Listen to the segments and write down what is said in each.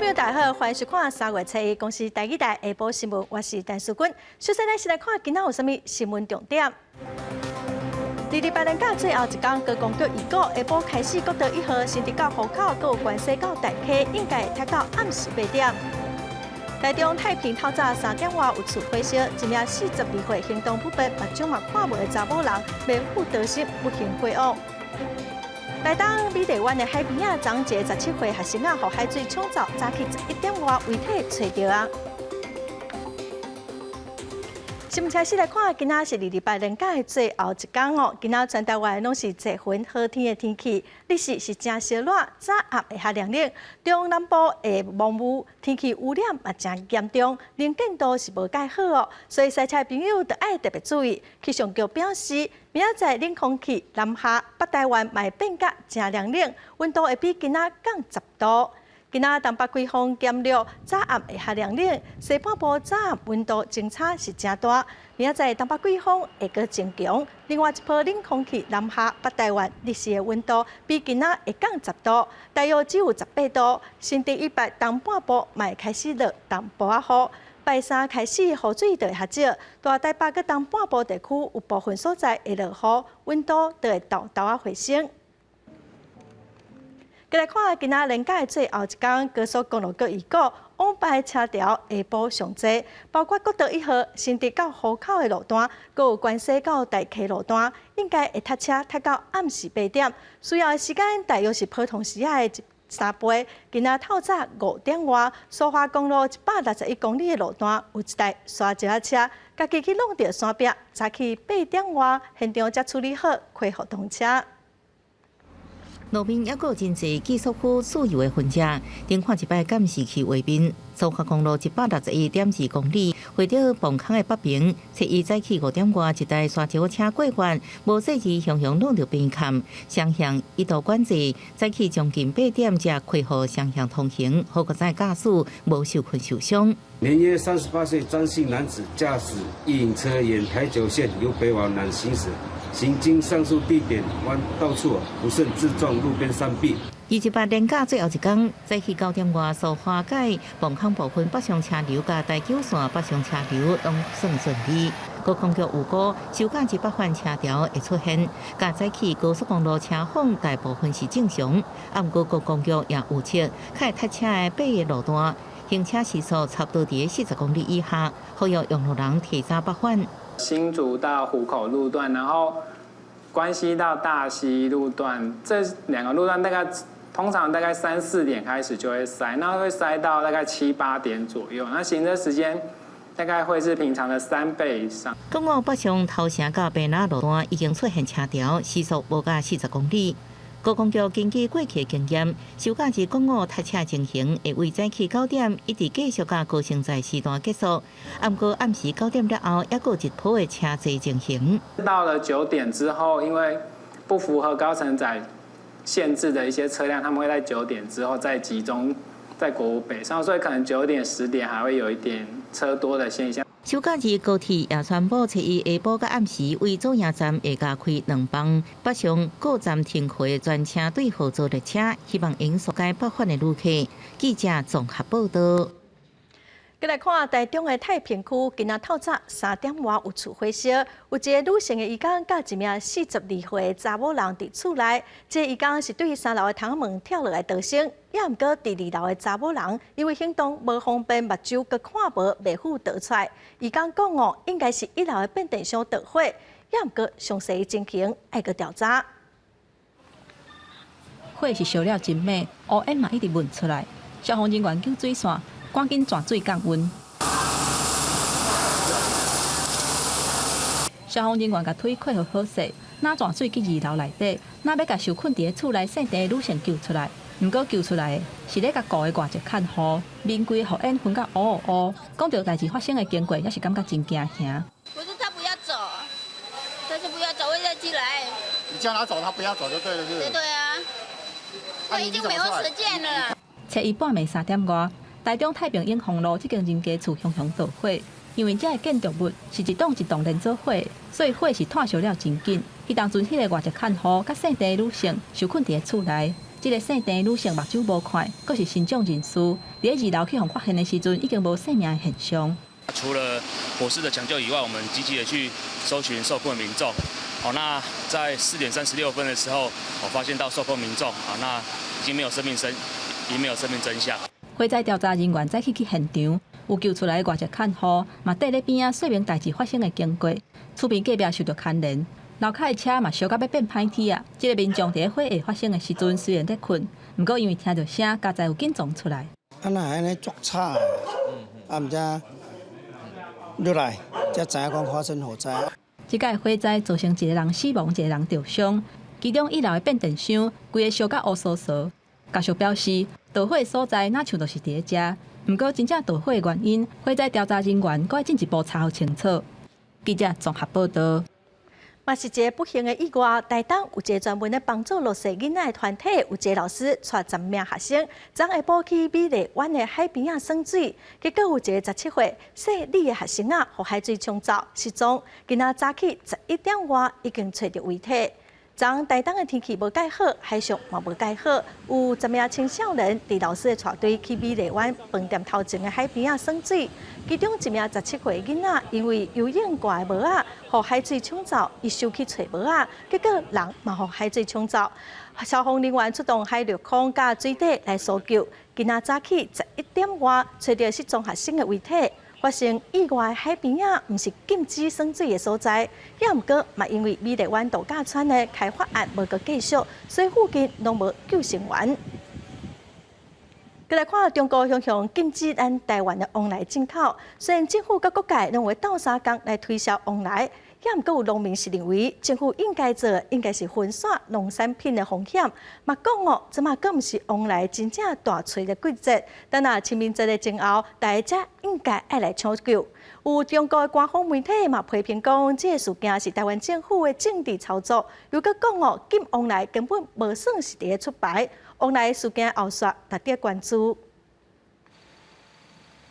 朋友大家好，歡迎收看3月初一公視台語台下晡新聞，我是陳淑君。首先，咱先來看今仔有啥物新聞重點。二二八連假最後一工，高公局預告下晡開始國道一號新竹到湖口，閣有關西到大溪，應該會塞到暗時八點。台中太平透早3點外有厝火燒，一名42歲行動不便、目睭嘛看無的查某人，袂赴逃生，不幸過往。台東美麗灣的海邊仔，昨一个17歲學生仔，予海水沖走，早起11點外遺體揣著啊。新聞開始來看，今仔是二二八連假的最後一工哦。今仔全台灣攏是濟雲好天的天氣，日時是誠燒熱，早暗會較涼冷。中南部會蒙霧，天氣污染嘛誠嚴重，能見度是無蓋好哦。所以駛車的朋友著愛特別注意。氣象局表示，明仔載冷空氣南下，北台灣嘛會變甲誠涼冷，溫度會比今仔降10度。今仔東北季風減弱，早暗會較涼冷，西半部早暗溫度增差是誠大。明仔載東北季風會閣增強，另外一波冷空氣南下，北台灣日時的溫度比今仔會降十度，大約只有18度。新竹以北東半部嘛會開始落淡薄仔雨。拜三開始雨水就會較少，大台北佮東半部地區有部分所在會落雨，溫度就會沓沓仔回升。過來看今仔連假的最後一工，高速公路局預告往返車潮下晡上濟，包括國道一號新竹到湖口的路段，閣有關西到大溪路段，應該會塞車塞到暗時八點，需要的時間大約是普通時仔的3倍。今仔透早5點外，蘇花公路161公里的路段有一台沙石仔車，家己去挵著山壁，早起8點外現場才處理好，恢復通車。路面猶閣有真濟技術區自由的痕跡，頂看一擺監視器畫面，蘇花公路161.2公里，圍著磅空的北邊，初一早起5點外，一台沙石車過彎，無細緻雄雄挵著邊崁，雙向一度管制，早起將近八點才開放雙向通行，好在駕駛無受困受傷。年約38歲張姓男子駕駛一車沿台九線由北往南行駛，行經上述地點彎道處，不慎自撞路邊山壁。二二八連假最後一工，早起9點外，蘇花改磅空部分北上車流佮台九線北上車流攏算順利。高空局預估，收假日北返車潮會出現，佮早起高速公路車況大部分是正常。啊，毋過高公局也預測，較會塞車的八个路段，行車時速差不多佇40公里以下，呼籲用路人提早北返。新竹到湖口路段，然後關西到大溪路段，這兩個路段大概通常大概三四點開始就會塞，那會塞到大概七八點左右，那行車時間大概會是平常的3倍以上。港澳北上頭城到白那路段已經出現車潮，時速無逾40公里。高公局根據過去經驗，收假日港澳塞車情形會維早起九點，一直繼續到高承載時段結束。毋過暗時九點了後，猶閣有一波的車濟情形。到了9點之後，因為不符合高承載限制的一些車輛，他們會在九點之後再集中在國五北上，所以可能9點、10點還會有一點車多的現象。收假日高鐵也宣布，初一下晡佮暗時為左營站會加開兩班北上各站停靠的專車對號座列車，希望會疏解北返的旅客。記者綜合報道。過來看台中的太平區，今仔透早3點外有厝火燒，有一个女性的移工佮一名42歲的查某人佇厝內。這个移工是對三樓的窗門跳落來逃生，也毋過佇二樓的查某人因為行動無方便，目睭閣看無，袂赴逃出來。移工講哦，應該是一樓的變電箱著火，也毋過詳細情形愛閣調查。火是燒了真猛，烏煙嘛一直冒出來，消防人員救水線，趕緊轉水降溫。消防人員共推開予好勢，若轉水去二樓內底，若欲共受困佇厝內姓鄭的女性救出來。毋過救出來的是咧共顧的外籍看護，面規予煙熏甲烏烏。講著代誌發生的經過，也是感覺真驚嚇。不是他不要走，他是不要走，會再進來。你叫他走，他不要走就對了，是不是？對啊，我已經沒有時間了。初一半暝3點外，台中太平永豐路這間人家厝雄雄著火，因為這个建築物是一棟一棟連做伙，所以火是湠燒了真緊。彼當陣彼个外籍看護佮姓鄭的女性受困佇咧厝內，這个姓鄭女性目睭無看，閣是身障人士，佇咧二樓去予發現的時陣，已經無生命的現象。除了火勢的搶救以外，我們積極的去搜尋受困民眾。哦，那在4點36分的時候，我發現到受困民眾，啊，那已經沒有生命聲，已經沒有生命徵象。火災調查人員早起去現場，有救出來的外籍看護，嘛綴咧邊仔說明代誌發生的經過。厝邊隔壁受著牽連，樓跤的車嘛燒甲欲變歹去啊！這个民眾佇咧火會發生的時陣雖然咧睏，毋過因為聽著聲，佳哉有緊衝出來。啊，哪會按呢足吵的？啊，毋知落來才知影講發生火災。這擺火災造成一个人死亡，一个人著傷。其中一樓的變電箱規个燒甲烏趖趖。家屬表示，著火所在若像就是佇咧遮，毋過真正著火的原因，火災調查人員閣愛進一步查予清楚。記者綜合報道。嘛是一个不幸的意外，台東有一个專門咧幫助弱勢囡仔的團體，有一个老師帶10名學生，昨下晡去美麗灣的海邊仔耍水，結果有一個17歲姓李的學生仔，予海水沖走失蹤，今仔早起11點外已經揣著遺體。昨台東的天氣無蓋好，海象嘛無蓋好，有10名青少年佇老師的帶隊去美麗灣飯店頭前的海邊仔耍水，其中一名17歲囡仔因為游泳掛的帽仔，予海水沖走，伊想去揣帽仔，結果人嘛予海水沖走。消防人員出動海陸空佮水底來搜救，今仔早起11點外揣著失蹤學生的遺體。發生意外的海邊仔，毋是禁止耍水的所在，也毋過嘛，因為美麗灣度假村的開發案無閣繼續，所以附近攏無救生員。閣來看中國雄雄禁止咱台灣的旺來進口，雖然政府佮各界攏會鬥相共來推銷旺來，也毋過有農民是認為政府應該做的應該是分散農產品的風險。嘛講哦，這馬閣毋是旺來真正大吹的季節，等下清明節的前後，大家應該愛來搶購。有中國的官方媒體嘛批評講，這个事件是台灣政府的政治操作。又閣講哦，禁旺來根本無算是佇咧出牌，旺來事件後續值得關注。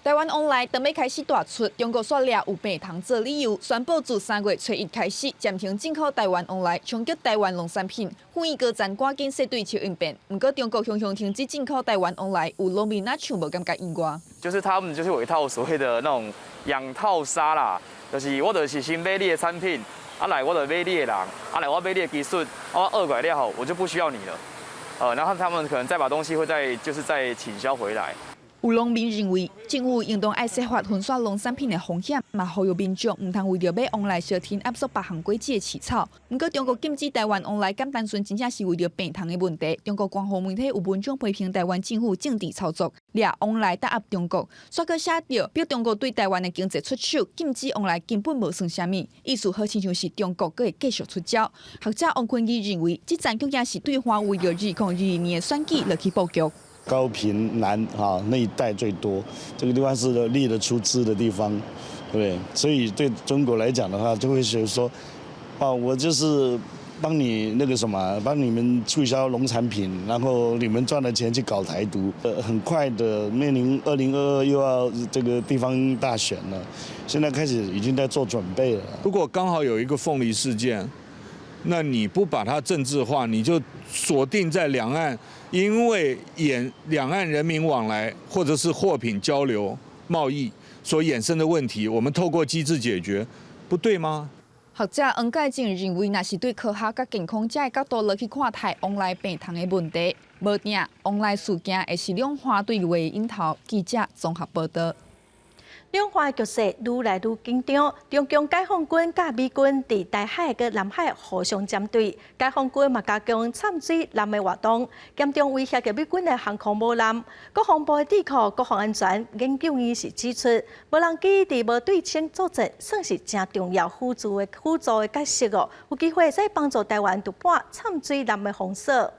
台灣旺來準備開始大出，中國煞掠有病蟲做理由，宣布自3月初1開始暫停進口台灣旺來，衝擊台灣農產品。會議高層趕緊說對策應變。毋過中國雄雄停止進口台灣旺來，有農民若像無感覺意外。就是他們就是有一套所謂的那種養套殺啦，就是我就是先買你的產品，啊來我就買你的人，啊來我買你的技術，啊我餓過了後我就不需要你了，然後他們可能再把東西會再就是再傾銷回來。有農民認為，政府應當愛設法分散農產品的風險，嘛呼籲民眾毋通為著買旺來相添壓縮別項果子的市場。毋過，中國禁止台灣旺來，敢單純真正是為著病蟲的問題？中國官方媒體有文章批評台灣政府政治操作，掠旺來打壓中國，煞閣寫著逼中國對台灣的經濟出手，禁止旺來根本無算啥物，意思好親像是中國閣會繼續出招。學者王坤義認為，這戰局也是對華為著2022年的選舉落去布局。高屏南哈那一帶最多，這個地方是獵的出資的地方，對不對？所以對中國來講的話，就會覺得說，啊，我就是幫你那個什麼，幫你們促銷農產品，然後你們賺了錢去搞台獨，很快的面臨2022又要這個地方大選了，現在開始已經在做準備了。如果剛好有一個鳳梨事件，那你不把它政治化，你就鎖定在兩岸。因為衍兩岸人民往來或者是貨品交流貿易所衍生的問題，我們透過機制解決，不對嗎？學者黃介正認為，若是對科學佮健康這个角度落去看待旺來病蟲的問題，無定旺來事件會是兩岸對話的引頭。記者綜合報道。兩岸局勢愈來愈緊張，中共解放軍佮美軍佇台海佮南海互相針對，解放軍嘛加強摻水艦的活動，嚴重威脅著美軍的航空母艦。國防部的智庫國防安全研究院是指出，無人機佇無對稱作戰算是誠重要輔助的角色哦，有機會使幫助台灣突破摻水艦的封鎖。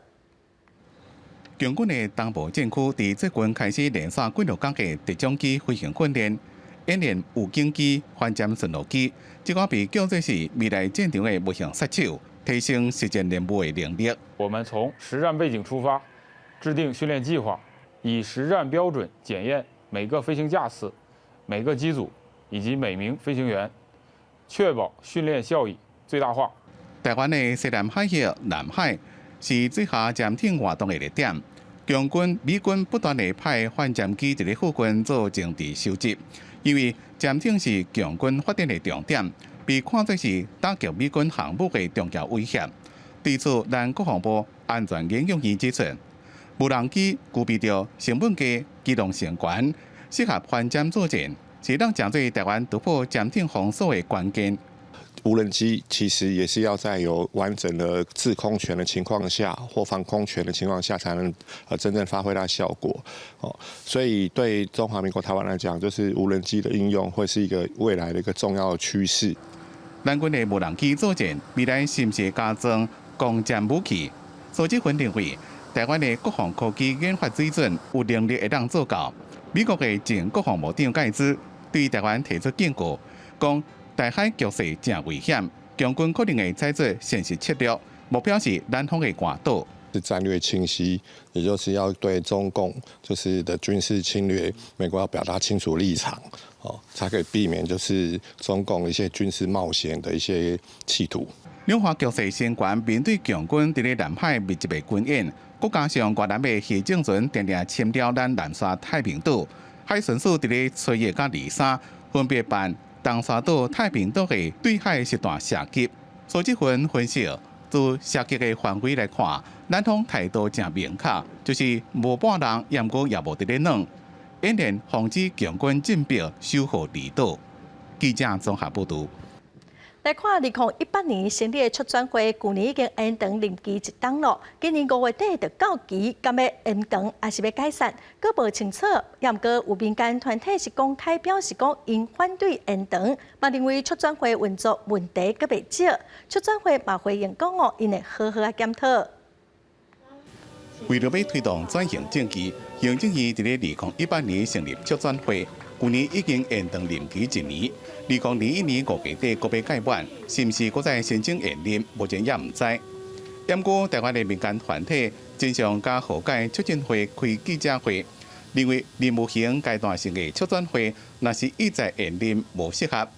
共軍的東部戰區佇最近開始連續幾落工的特種機飛行訓練。演練預警機、反艦巡邏機，這個被叫做是未來戰場的無形殺手，提升實戰任務的能力。我們從實戰背景出發，制定訓練計劃，以實戰標準檢驗每個飛行架次、每個機組以及每名飛行員，確保訓練效益最大化。台灣的西南海域、南海，是水下潛艇活動的熱點。共軍、美軍不斷地派反潛機佇咧附近做情資收集，因為潛艇是共軍發展的重點，被看作是打擊美軍航母的重要威脅。對此，咱國防部安全研究院指出，無人機具備著成本低、機動性懸，適合反潛作戰，是當成做台灣突破潛艇封鎖的關鍵。無人機其實也是要在有完整的制空權的情況下，或防空權的情況下，才能真正發揮它效果。哦，所以對中華民國台灣來講，就是無人機的應用會是一個未來的一個重要的趨勢。咱軍的無人機作戰，未來是毋是加裝攻佔武器？蘇志雲認為，台灣的國防科技研發水準有能力會當做到。美國的前國防部長蓋茨對台灣提出警告，講台海局勢誠危險，共軍可能會採取現實策略，目標是南方的外島。是戰略清晰，也就是要對中共就是的軍事侵略，美國要表達清楚立場，哦，才可以避免就是中共一些軍事冒險的一些企圖。兩岸局勢升懸，面對共軍佇咧南海密集的軍演，閣加上越南的漁政船定定侵擾咱南沙太平島，海巡署佇咧初一佮二三分別辦東沙島、太平島的對海實彈射擊。蘇志雲分析，自射擊的範圍來看，咱方態度誠明確，就是無半人，毋過也無佇咧軟，演練防止共軍進逼守護離島。記者綜合報導。來看2018年成立的促轉會，舊年已經延長任期一冬囉。今年5月底就到期，敢欲延長抑是欲解散，閣無清楚。也毋過有民間團體是公開表示講，𪜶反對延長，嘛認為促轉會運作問題閣袂少。促轉會嘛回應講哦，𪜶會好好仔檢討。為著欲推動轉型正義，行政院佇咧2018年成立促轉會，舊年已經延長任期一年。2021年5月底閣欲屆滿，是毋是閣再申請延任？目前猶毋知。毋過台灣的民間團體真相佮和解促進會開記者會，認為任務型階段性的促轉會，若是一再延任無適合，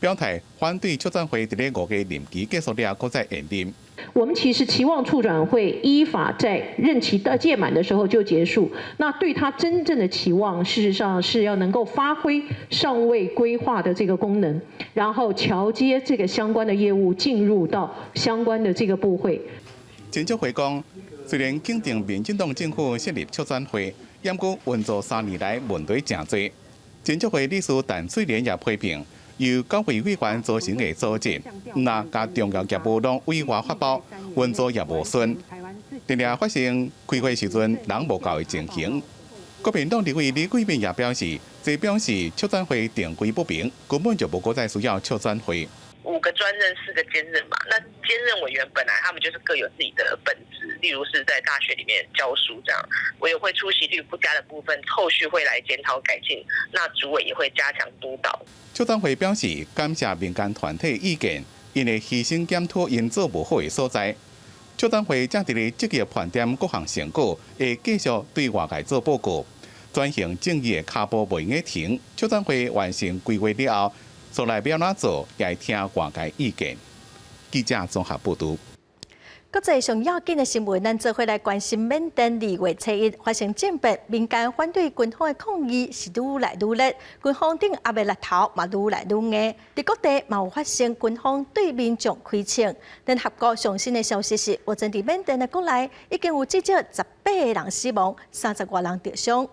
表態反對促轉會佇咧5月任期結束了閣再延任。我們其實期望促轉會依法在任期到屆滿的時候就結束。那對他真正的期望，事實上是要能夠發揮上位規劃的這個功能，然後橋接這個相關的業務進入到相關的這個部會。真足會講，雖然肯定民進黨政府設立促轉會，毋過運作3年來問題誠濟。真足會理事陳翠蓮也批評，由九位委員組成的組織，毋但共重要業務攏委外發包，運作也無順。定定發生開會時陣人無夠的情形。國民黨立委李貴敏也表示，這表示促轉會定位不明，根本就無閣再需要促轉會。 5個專任，4個兼任嘛。那兼任委員本來他們就是各有自己的本職，例如是在大學裡面教書這樣。委員會出席率不佳的部分，後續會來檢討改進。那主委也會加強督導。促轉會表示感謝民間團體意見，𪜶會虛心檢討𪜶做無好的所在。促轉會正佇咧積極盤點各項成果，會繼續對外界做報告。轉型正義的跤步袂用得停。促轉會完成規劃了後，將來欲按怎做，也會聽外界意見。記者綜合報導。國際上要緊的新聞，咱做伙來關心緬甸2月初1發生政變，民間反對軍方的抗議是愈來愈熱，軍方鎮壓的力頭嘛愈來愈硬。佇各地嘛有發生軍方對民眾開槍。聯合國上新的消息是，目前佇緬甸的國內已經有至少18個人死亡，30外人著傷。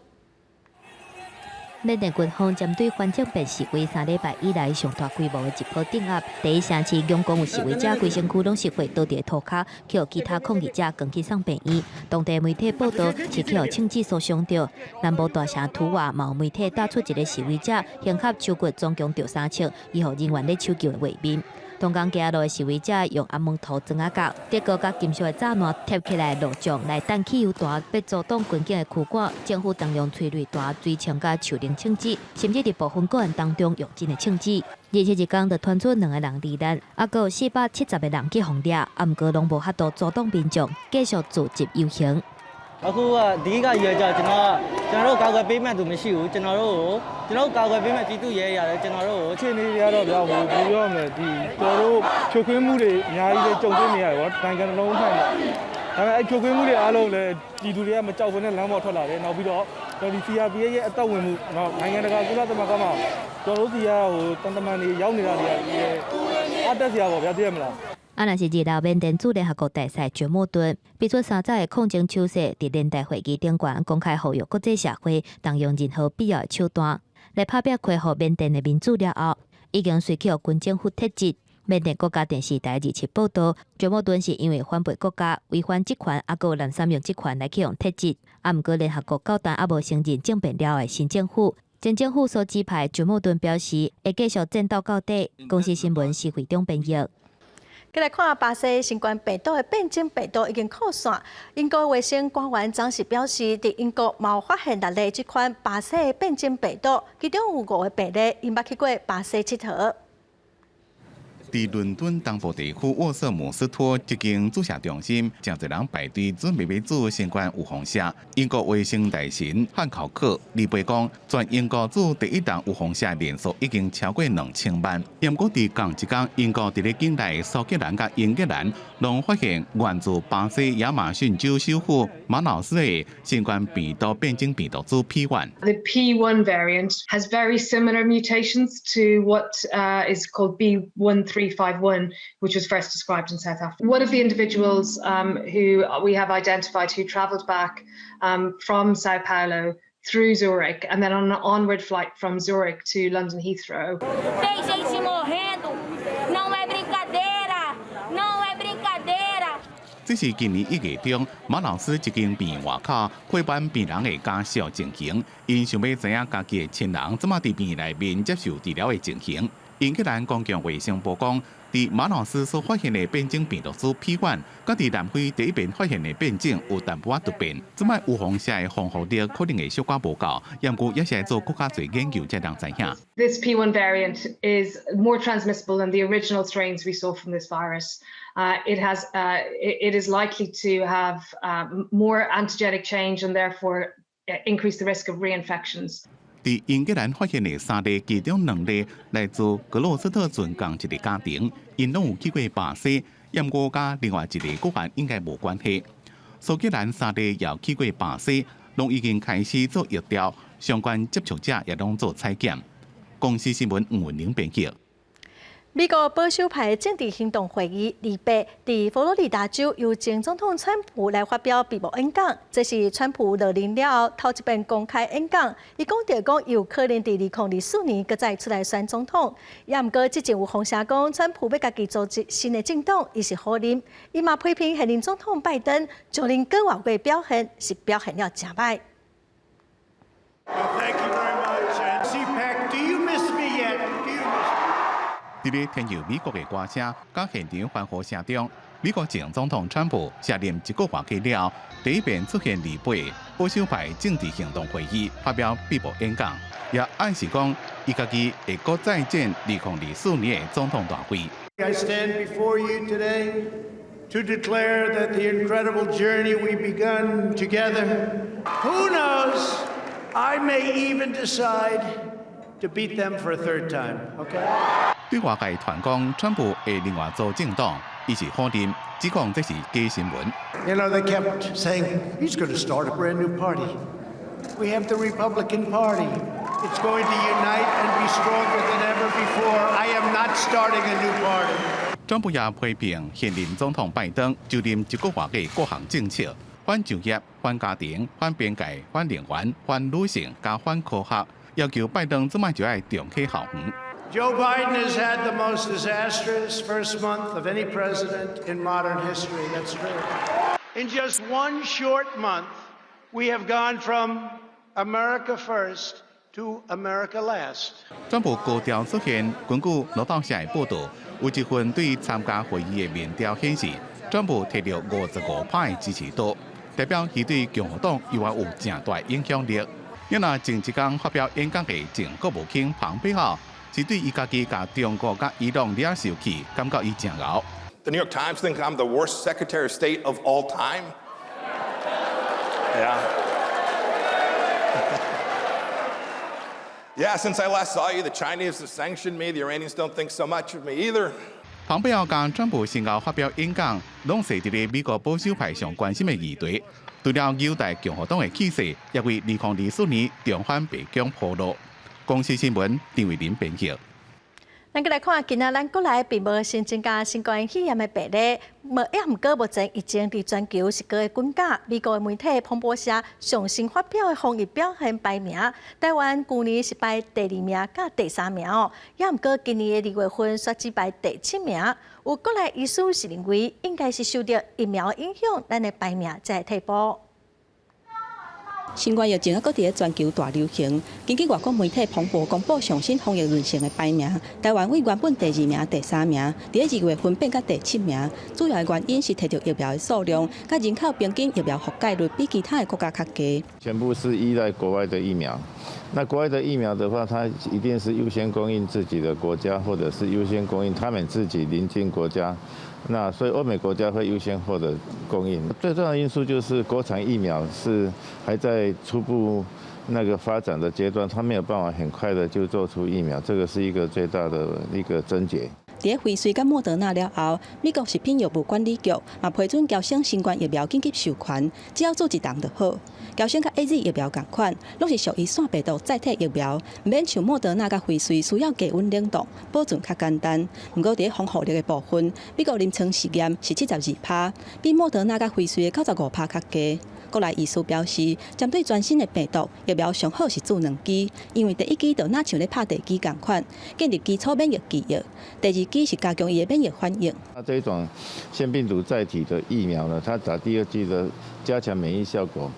緬甸軍方針對反政變示威3禮拜以來上大規模的一波鎮壓。第一城市仰光有示威者規身軀攏是血倒佇塗跤，去予其他抗議者扛去送病院。當地媒體報道是去予槍支所傷著。南部大城圖瓦嘛有媒體打出一个示威者胸頰手骨總共著三槍，醫護人員咧搶救的畫面。同工街路的示威者用頷毛塗磚仔角，德國佮金屬的柵欄貼起來路障來擋汽油彈，欲阻擋軍警的驅趕。政府動用催淚彈、水槍佮樹奶槍支，甚至佇部分個案當中用真的槍支。27日工就傳出兩个人罹難，猶閣有470个人去予掠，啊，毋過攏無法度阻擋民眾繼續組織遊行。 အခုကအဓိကရည်ရွယ်ချက်ကျွန်တော်ကျွန်တော်တို့ကာကွယ်ပေးမဲ့သူမရှိဘူးကျွန်တော်တို့ကိုကျွန်တော်တို့ကာကွယ်ပေးမဲ့ပြည်သူရဲရတယ်ကျွန်တော်တို့ကို အခြေအနေတွေကတော့ဗျာဟိုဘယ်ပြောမလဲဒီကျွန်တော်တို့ဖြိုခွင်းမှုတွေအများကြီးပဲကြုံတွေ့နေရတယ်ဗောနိုင်ငံတစ်လုံးထိုင် ဒါပေမဲ့အဲ့ဖြိုခွင်းမှုတွေအားလုံးလည်းပြည်သူတွေကမကြောက်ဘဲနဲ့လမ်းပေါ်ထွက်လာတယ်နောက်ပြီးတော့ကျွန်တော်ဒီ CRPH ရဲ့အသက်ဝင်မှုနော်နိုင်ငံတကာကုလသမဂ္ဂမှာကျွန်တော်တို့စီကဟိုတန်တမန်တွေရောက်နေတာတွေကအားတက်စရာပေါ့ဗျာသိရမလား 啊，若是日後緬甸駐聯合國大使喬莫頓比出三十的抗爭手勢，佇聯大會議頂懸公開呼籲國際社會動用任何必要的手段來拍拚恢復緬甸的民主了後，已經隨去予軍政府撤職。緬甸國家電視台二七報道，喬莫頓是因為反背國家、違反職權，猶閣有濫用職權來去予撤職。啊，毋過聯合國到今猶無承認政變了後的新政府。前政府所指派喬莫頓表示，會繼續戰鬥到底。公視新聞施惠中編譯。繼來看巴西新冠病毒的變種病毒已經擴散。英國衛生官員昨時表示，佇英國嘛有發現六例這款巴西的變種病毒，其中有五個病例𪜶捌去過巴西𨑨迌。佇倫敦東部地區沃瑟姆斯托這間注射中心，誠濟人排隊準備欲注新冠預防射。英國衛生大臣漢考克禮拜講，全英國注第一針預防射人數已經超過2000萬。毋過佇仝一工，英國佇咧境內蘇格蘭佮英格蘭，攏發現源自巴西亞馬遜州首府馬瑙斯的新冠病毒變種病毒株 P1。 The P1 variant has very similar mutations to what is called B1351, which was first described in South Africa. One of the individuals who we have identified who travelled back from Sao Paulo through Zurich and then on an onward flight from Zurich to London Heathrow. Tem gente morrendo, não é brincadeira, não é brincadeira. 這是今年一月中，馬瑙斯一間病院外口陪伴病人的家屬情形，𪜶想欲知影家己的親人這馬佇病院內面接受治療的情形。英格蘭公共衛生部講，佇馬瑙斯所發現的變種病毒株 P1，佮佇南非第一遍發現的變種有淡薄仔突變。這擺預防射的防護力可能會小可無夠，毋過也是愛做閣較濟研究才能知影。 This P1 variant is more transmissible than the original strains we saw from this virus. It is likely to have more antigenic change and therefore increase the risk of reinfections. 佇英格蘭發現的三例，其中兩例來自格洛斯特郡仝一個家庭，𪜶攏有去過巴西，毋過佮另外一個個案應該無關係。蘇格蘭三例也去過巴西，攏已經開始做疫調，相關接觸者也攏做採檢。公視新聞吳文玲編輯。美國保守派政治行動會議禮拜佇佛羅里達州由前總統川普來發表閉幕演講，這是川普落任了後頭一遍公開演講。伊講著講有可能佇2024年閣再出來選總統。也毋過之前有風聲講，川普欲家己組織新的政黨，伊是否認。伊嘛批評現任總統拜登上任個外月表現是表現了誠䆀。 Thank you very much. And CPAC, do you miss me yet? Do you miss me? 佇咧天佑美國的歌聲，佮現場歡呼聲中，美國前總統川普卸任一個月了後，第一遍出現禮拜保守派政治行動會議，發表閉幕演講，也暗示講伊家己會閣再戰2024年的總統大位。 I stand before you today to declare that the incredible journey we've begun together, who knows, I may even decide to beat them for a third time, okay? 對外界傳講，川普會另外組政黨，伊是否認，只講這是假新聞。 They kept saying, he's going to start a brand new party. We have the Republican Party. It's going to unite and be stronger than ever before. I am not starting a new party. 川普也批評現任總統拜登就任一個月的各項政策，反就業、反家庭、反邊界、反能源、反女性、佮反科學，要求拜登這擺就愛重啟校園。 Joe Biden has had the most disastrous first month of any president in modern history. That's true. In just one short month, we have gone from America first to America last. 川普高調出現，根據路透社的報導，有一份對參加會議的民調顯示，川普提著55%的支持度，代表伊對共和黨猶還有誠大影響力。若前一工發表演講的前國務卿龐貝奧，是對伊家己共中國佮伊朗惹受氣，感覺伊誠𠢕。 The New York Times think I'm the worst Secretary of State of all time. Yeah. Yeah, since I last saw you, the Chinese have sanctioned me. The Iranians don't think so much of me either. 蓬佩奧佮川普先後發表演講，攏是佇咧美國保守派上關心的議題。除了優待共和黨的氣勢，也為2024年重返白宮鋪路。公視新聞張慧琳編譯。咱閣來看，今仔咱國內並無新增加新冠肺炎的病例，無也毋過目前疫情佇全球是閣滾加。美國的媒體彭博社上新發表的防疫表現排名，台灣舊年是排第二名佮第三名哦，也毋過今年的二月份煞只排第七名。有國內醫師是認為，應該是受著疫苗影響，咱的排名才會退步。新冠疫情猶閣佇咧全球大流行。根據外國媒體彭博公布上新防疫論成的排名，台灣對原本第二名、第三名，佇咧二月份變甲第七名。主要的原因是提著疫苗的數量，佮人口平均疫苗覆蓋率比其他的國家較低。全部是依賴國外的疫苗。那國外的疫苗的話，它一定是優先供應自己的國家，或者是優先供應他們自己鄰近國家。那所以歐美國家會優先獲得供應。最重要的因素就是國產疫苗是還在初步那個發展的階段，它沒有辦法很快的就做出疫苗，這個是一個最大的一個症結。佇咧輝瑞佮莫德納了後，美國食品藥物管理局嘛批准嬌生新冠疫苗緊急授權，只要注一針就好。嬌生佮 AZ 疫苗仝款，攏是屬於腺病毒載體疫苗，毋免像莫德納佮輝瑞需要低溫冷凍，保存較簡單。毋過佇咧防護力的部分，美國臨床試驗是72%，比莫德納佮輝瑞的95%較低。國內醫師表示，針對全新的病毒疫苗，上好是注兩劑，因為第一劑就若像咧拍地基仝款，建立基礎免疫記憶；第二劑是加強伊的免疫反應。那這種腺病毒載體的疫苗呢，它打第二劑的加強免疫效果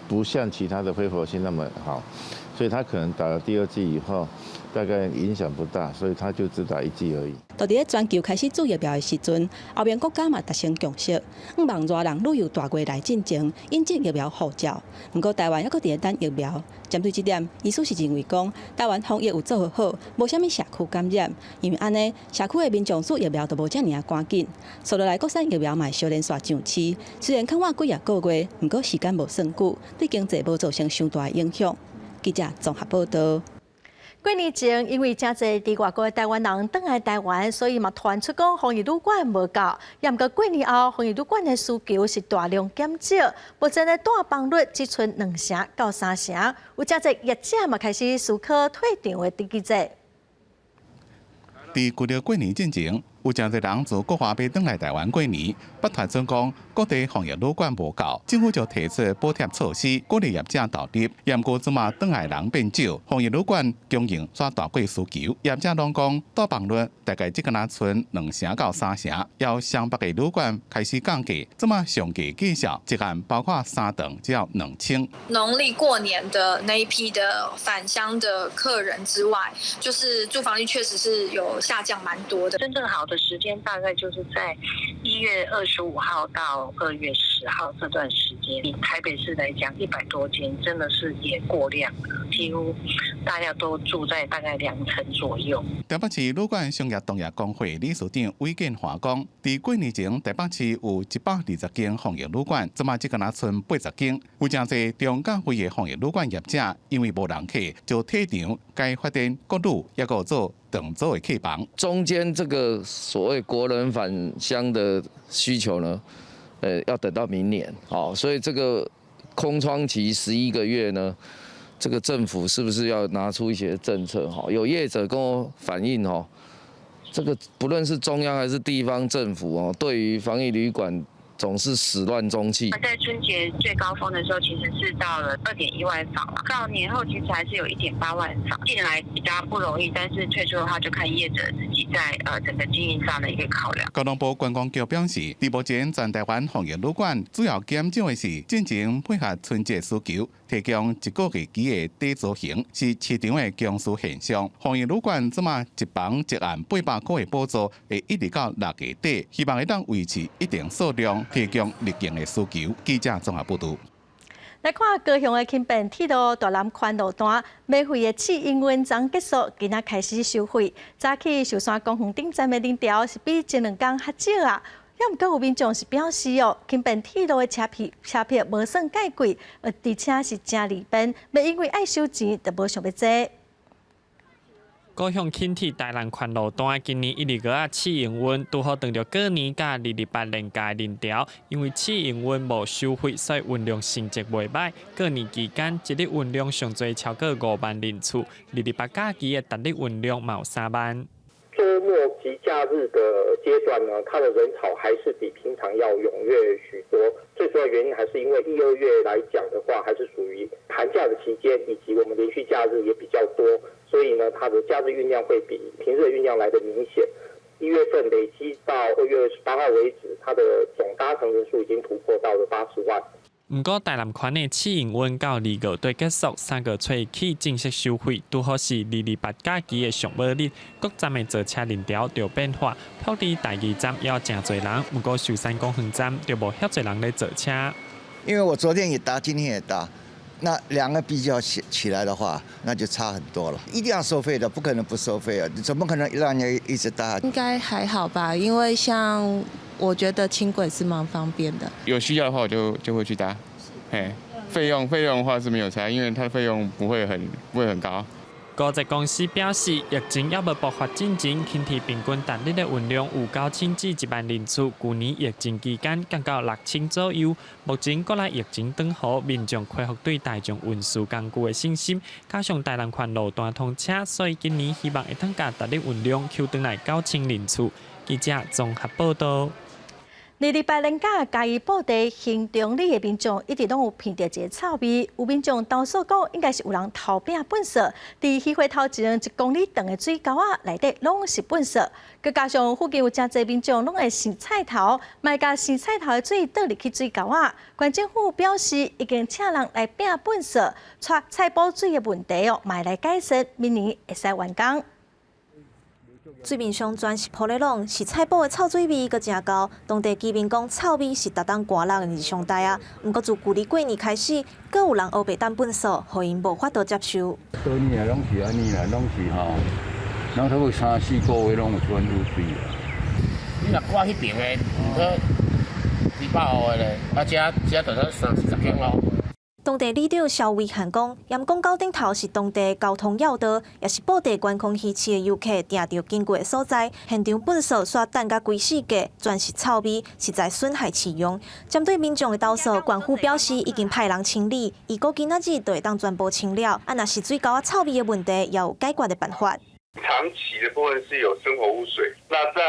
不像其他的非活性那麼好，所以它可能打了第二劑以後，大概影響不大，所以他就只打一劑而已。就佇咧全球開始注疫苗的時陣，歐盟國家嘛達成共識，向望熱人旅遊大月來進前引進疫苗護照。毋過台灣猶閣佇咧等疫苗。針對這點，醫師是認為講，台灣防疫有做予好，無啥物社區感染，因為按呢社區的民眾注疫苗就無遮爾仔趕緊。紲落來國產疫苗嘛會相連續上市，雖然較晚幾仔個月，毋過時間無算久，對經濟無造成傷大的影響。記者綜合報道。過年前，因為誠濟佇外國的台灣人轉來台灣，所以嘛傳出講防疫旅館無夠。也毋過過年後，防疫旅館的需求是大量減少，目前的住房率只賰兩成到三成。有誠濟業者嘛開始思考退場的機制。佇舊曆過年進前，有誠濟人自國外欲轉來台灣過年，捌傳出講各地防疫旅館無夠，政府就提出補貼措施，鼓勵業者投入。毋過這馬轉來人變少，防疫旅館供應煞大過需求，業者攏講住房率大概只敢若賰兩成到三成，有雙北的旅館開始降價，這馬上低價數一晚包括三頓只要2000。農曆過年的那一批的返鄉的客人之外，就是住房率確實是有下降蠻多的。真正好的時間大概就是在1月25號到2月10號這段時間。以台北市來講，100多間真的是也過量了，幾乎大家都住在大概兩成左右。台北市旅館商業同業公會理事長韋建華講，佇過年前台北市有120間防疫旅館，這馬只敢若賰80間，有誠濟中價位的防疫旅館業者，因為無人客就退場，改發展國旅，抑閣做長租的客房。中間這個所謂國人返鄉的需求呢，要等到明年，哦，所以這個空窗期11個月呢，這個政府是不是要拿出一些政策？哈，有業者跟我反映，哦，這個不論是中央還是地方政府，哦，對於防疫旅館總是始亂終棄。在春節最高峰的時候，其實是到了2.1萬房，到年後其實還是有1.8萬房進來比較不容易，但是退出的話就看業者自己在整個經營上的一個考量。交通部觀光局表示，佇目前全台灣防疫旅館主要減少的是進前配合春節需求，提供一個月期的短租型，是市場的供需現象。防疫旅館這馬一房一晚800塊的補助，會一直到6月底，希望會當維持一定數量，提供入境的需求。記者綜合報導。來看高雄的輕便鐵路大湳寬路段，免費的試營運昨結束，今仔開始收費。早起壽山公園頂站的人潮是比前兩工較少啊。也毋過有民眾是表示哦，輕便鐵路的車票車票無算蓋貴，而且是誠利便，袂因為愛收錢就無想欲坐。高雄輕鐵台南環路段今年一、二月仔試營運，拄好撞著過年佮二二八連假人潮，因為試營運無收費，所以運量成績袂䆀。過年期間，一日運量上濟超過5萬人次，二二八假期的逐日運量嘛有3萬。週末及假日的階段呢，它的人潮還是比平常要踴躍許多。最主要原因還是因為一、二月來講的話，還是屬於寒假的期間，以及我們連續假日也比較多，所以呢，它的假日運量會比平日的運量來得明顯。1月份累積到2月28號為止，它的總搭乘人數已經突破到了80萬。毋過台南環的試營運到二月底結束，3月初起正式收費，拄好是二二八假期的上尾日，各站的坐車人潮就變化。埔里大義站猶誠濟人，毋過壽山公園站就無遐濟人咧坐車。因為我昨天也搭，今天也搭，那兩個比較起來的話，那就差很多了。一定要收費的，不可能不收費啊！怎麼可能讓人家一直搭？應該還好吧，因為像我覺得輕軌是蠻方便的。有需要的話，我就會去搭。嘿，費用的話是沒有差，因為它費用不會很高。高捷公司表示，疫情猶無爆發進前，輕鐵平均逐日的運量有9000至1萬人次。舊年疫情期間降到6000左右。目前國內疫情轉好，民眾恢復對大眾運輸工具的信心，加上台南環路段通車，所以今年希望會當共逐日運量抾轉來9000人次。記者綜合報道。二二八連假，嘉義布袋興中里的民眾一直攏有鼻著一个臭味，有民眾投訴講，應該是有人偷拚糞埽，佇漁會頭一1公里長的水溝仔內底攏是糞埽，閣加上附近有誠濟民眾攏會洗菜頭，嘛會共洗菜頭的水倒入去水溝仔。縣政府表示，已經請人來拚糞埽，𤆬菜脯水的問題哦，嘛會來改善，明年會使完工。水面上全是玻璃櫳，是菜脯的臭水味閣誠厚。當地居民講，臭味是逐冬寒熱的日常代仔。毋過自舊年過年開始，閣有人烏白擲糞埽，予𪜶無法度接受。多年來攏是按呢啦，攏是吼，攏差不多三四個月攏有這款雨水啦。你若掛彼爿的，毋過200戶的咧，啊，這這就才三四十間咯。當地里長蕭維漢講，鹽廣溝頂頭是當地交通要道，也是布袋觀光魚市的遊客定著經過的所在。現場糞埽煞擲甲規四界，全是臭味，實在損害市容。針對民眾的投訴，縣府表示已經派人清理，預估今仔日就會當全部清了。啊，若是水溝仔臭味的問題，也有解決的辦法。長期的部分是有生活污水，那在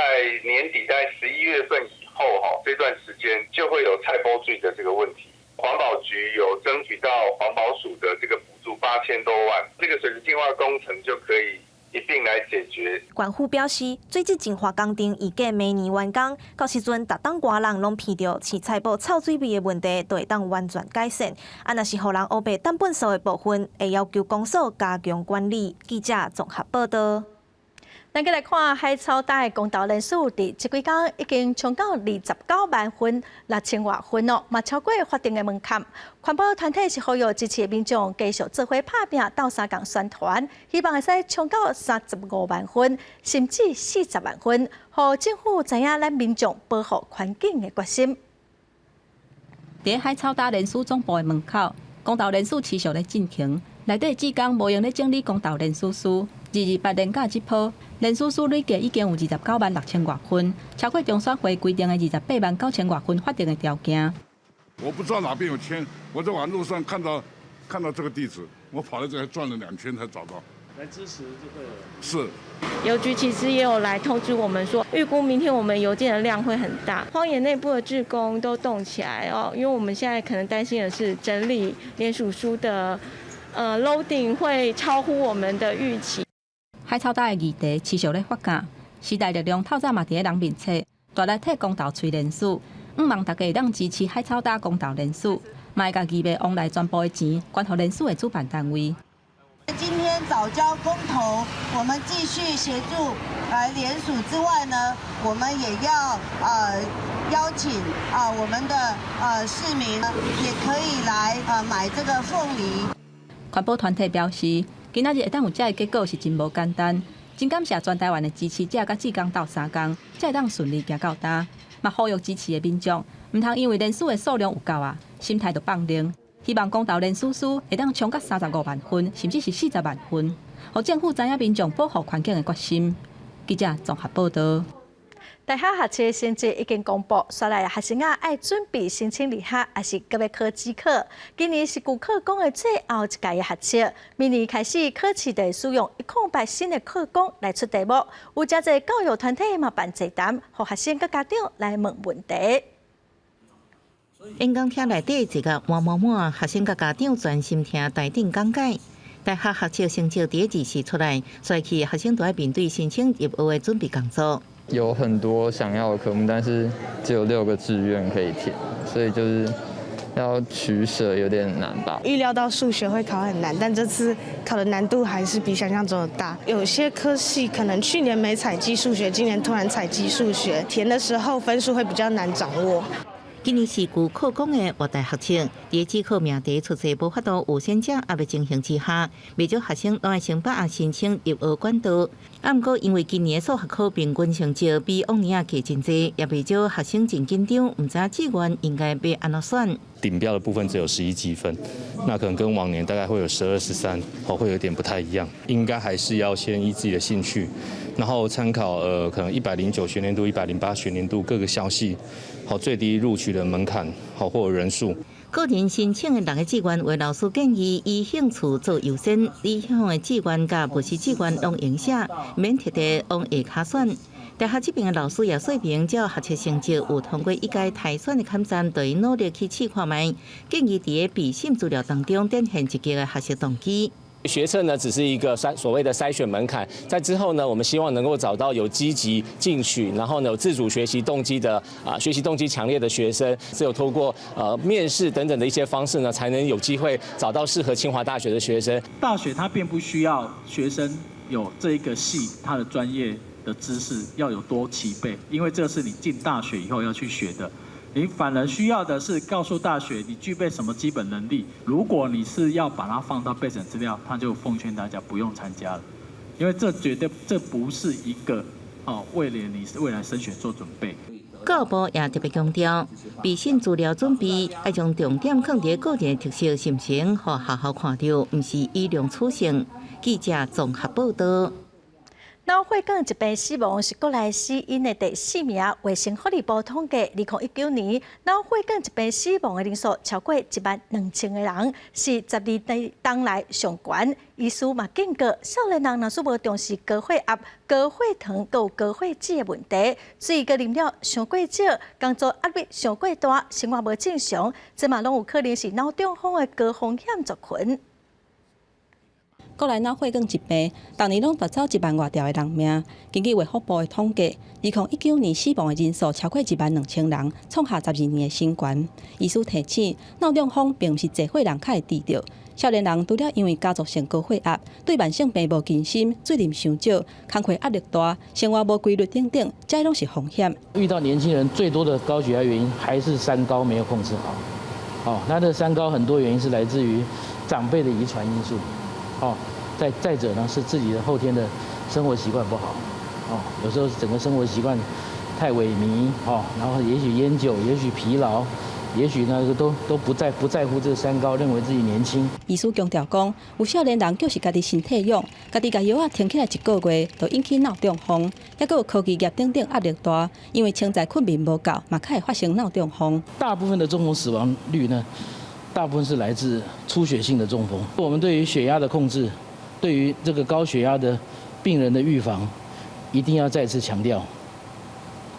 年底在11月份以後，哈，這段時間就會有菜脯水的這個問題。環保局有爭取到環保署的這個補助8000多萬，這個水質淨化工程就可以一併來解決。縣府表示，水質淨化工程預計明年完工，到時陣逐冬寒人攏鼻著飼菜脯臭水味的問題，就會當完全改善。啊，若是予人烏白擲糞埽的部分，會要求公所加強管理。記者綜合報道。咱閣來看海草搭的公投連署，佇這幾工已經衝到29萬份6千外份哦，嘛超過法定的門檻。環保團體是呼籲支持的民眾繼續做伙拍拚鬥相共宣傳，希望會使衝到35萬份，甚至40萬份，予政府知影咱民眾保護環境的決心。佇海草搭連署總部的門口，公投連署持續咧進行，內底志工無閒咧整理公投連署書。二二八連假這波，連署書累計已經有29萬6千外份，超過中選會規定的28萬9千外份法定的條件。我不知道哪邊有簽，我在網路上看到這個地址，我跑來這裡轉了2圈才找到。來支持這個。是。郵局其實也有來通知我們說，預估明天我們郵件的量會很大。荒野內部的志工都動起來哦，因為我們現在可能擔心的是整理聯署書的loading 會超乎我們的預期。海草搭的議題持續咧發酵，時代力量透早嘛佇咧人面冊，大力替公投催連署，向望大家會當支持海草搭公投連署，嘛會共義賣往來全部的錢捐予連署的主辦單位。今天藻礁公投，我們繼續協助來聯署之外呢，我們也要邀請啊我們的市民也可以來買這個鳳梨。環保團體表示，今仔日會當有這个結果是真無簡單，真感謝全台灣的支持者佮志工鬥相共，才會當順利行到今。嘛呼籲支持的民眾，毋通因為連署的數量有夠啊，心態就放軟。希望公投連署書會當衝到35萬份，甚至是40萬份，予政府知影民眾保護環境的決心。記者綜合報道。大學學測成績已經公布，紲來學生仔愛準備申請入學，抑是閣欲考指考。今年是舊課綱的最後一屆的學測，明年開始考試就會使用108新的課綱來出題目。有誠濟教育團體嘛辦座談，予學生佮家長來問問題。演講廳內底坐甲滿滿滿，學生佮家長專心聽台頂講解。大學學測成績佇二時出來，紲去學生都愛面對申請入學的準備工作。有很多想要的科目，但是只有6個志願可以填，所以就是要取捨有點難吧。預料到數學會考很難，但這次考的難度還是比想象中的大。有些科系可能去年沒採計數學，今年突然採計數學，填的時候分數會比較難掌握。今年是舊課綱的活大學測，佇指考命題出錯無法度有選擇壓的情形之下，袂少學生攏愛先把握申請入學管道。啊，毋過因為今年的數學考平均成績比往年仔低真濟，也袂少學生真緊張，毋知志願應該欲按怎選。頂標的部分只有11級分，那可能跟往年大概會有12、13，哦，會有點不太一樣。應該還是要先依自己的興趣，然後參考可能109學年度、108學年度各個校系，好最低錄取的門檻，好或人數。個人申請的六个志願，有老師建議以興趣做優先，理想的志願佮不是志願攏會用寫，免特地往下跤選。大學這邊的老師也說明，只要學測成績有通過一階篩選的坎站，就應努力去試看覓，建議佇個備審資料當中展現積極的學習動機。學測呢，只是一個所謂的篩選門檻，在之後呢，我們希望能夠找到有積極進取，然後呢有自主學習動機的啊，學習動機強烈的學生，只有透過面試等等的一些方式呢，才能有機會找到適合清華大學的學生。大學它並不需要學生有這一個系，他的專業的知識要有多齊備，因為這是你進大學以後要去學的。你反而需要的是告訴大學你具備什麼基本能力。如果你是要把它放到備審資料，他就奉勸大家不用參加了，因為這絕對這不是一個哦，為了你未來升學做準備。教育部也特別強調，備審資料準備愛將重點放佇個人特色心情，予學校看著，毋是以量取勝。記者綜合報道。腦血管疾病死亡是國內死因的第四名。衛生福利部統計，2019年腦血管疾病死亡的人數超過1萬2千個人，是12冬來上懸。醫師嘛警告，少年人若是無重視高血壓、高血糖、閣有高血脂的問題，水閣啉了傷過少，工作壓力傷過大，生活無正常，這嘛攏有可能是腦中風的高風險族群。國內腦血管疾病，逐年攏奪走1萬外條的人命。根據衛福部的統計，2019年死亡的人數超過1萬2千人，創下12年的新高。醫師提醒，腦中風並毋是濟歲人較會得著，少年人除了因為家族性高血壓、對慢性病無關心、水啉傷少、工課壓力大、生活無規律等等，這攏是風險。遇到年輕人最多的高血壓原因，還是三高沒有控制好。哦，那這三高很多原因是來自於長輩的遺傳因素。哦，再者呢，是自己的後天的生活習慣不好，哦，有時候整個生活習慣太萎靡，哦，然後也許菸酒，也許疲勞，也許呢都不在乎這三高，認為自己年輕。醫師強調講，有少年人就是家己身體勇，家己共藥仔停起來一個月，就引起腦中風，抑閣有科技業等等壓力大，因為清早睏眠無夠，嘛較會發生腦中風。大部分的中風死亡率呢，大部分是來自出血性的中風。我們對於血壓的控制，對於這個高血壓的病人的預防，一定要再次強調，